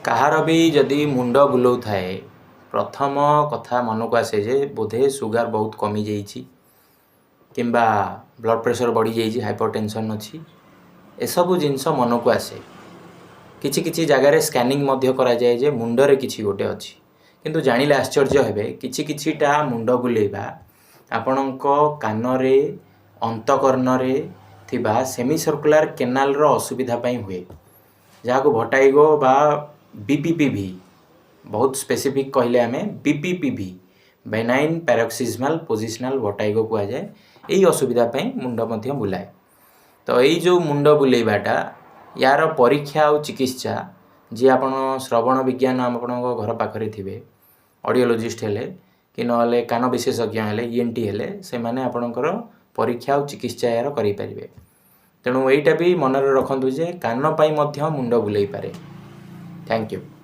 କାହାର ବି ଯଦି ମୁଣ୍ଡ ବୁଲଉଥାଏ, ପ୍ରଥମ କଥା ମନକୁ ଆସେ ଯେ ବୋଧେ ସୁଗାର ବହୁତ କମିଯାଇଛି କିମ୍ବା ବ୍ଲଡ଼ ପ୍ରେସର ବଢ଼ିଯାଇଛି, ହାଇପର ଟେନସନ୍ ଅଛି। ଏସବୁ ଜିନିଷ ମନକୁ ଆସେ। କିଛି କିଛି ଜାଗାରେ ସ୍କାନିଂ ମଧ୍ୟ କରାଯାଏ ଯେ ମୁଣ୍ଡରେ କିଛି ଗୋଟେ ଅଛି। କିନ୍ତୁ ଜାଣିଲେ ଆଶ୍ଚର୍ଯ୍ୟ ହେବେ, କିଛି କିଛିଟା ମୁଣ୍ଡ ବୁଲେଇବା ଆପଣଙ୍କ କାନରେ, ଅନ୍ତଃକର୍ଣ୍ଣରେ ଥିବା ସେମି ସର୍କୁଲାର କେନାଲର ଅସୁବିଧା ପାଇଁ ହୁଏ, ଯାହାକୁ ଭର୍ଟାଇଗୋ ବା ବିପିପିଭି, ବହୁତ ସ୍ପେସିଫିକ୍ କହିଲେ ଆମେ ବିପିପିଭି, ବେନାଇନ୍ ପ୍ୟାରୋକ୍ସିଜମାଲ ପୋଜିସନାଲ ଭର୍ଟାଇଗୋ କୁହାଯାଏ। ଏଇ ଅସୁବିଧା ପାଇଁ ମୁଣ୍ଡ ମଧ୍ୟ ବୁଲାଏ। ତ ଏଇ ଯେଉଁ ମୁଣ୍ଡ ବୁଲେଇବାଟା, ୟାର ପରୀକ୍ଷା ଆଉ ଚିକିତ୍ସା ଯିଏ ଆପଣ ଶ୍ରବଣ ବିଜ୍ଞାନ ଆପଣଙ୍କ ଘର ପାଖରେ ଥିବେ, ଅଡ଼ିଓଲୋଜିଷ୍ଟ ହେଲେ କି ନହେଲେ କାନ ବିଶେଷଜ୍ଞ ହେଲେ, ଇଏନ୍ଟି ହେଲେ, ସେମାନେ ଆପଣଙ୍କର ପରୀକ୍ଷା ଆଉ ଚିକିତ୍ସା ଏହାର କରିପାରିବେ। ତେଣୁ ଏଇଟା ବି ମନରେ ରଖନ୍ତୁ ଯେ କାନ ପାଇଁ ମଧ୍ୟ ମୁଣ୍ଡ ବୁଲେଇ ପାରେ। Thank you.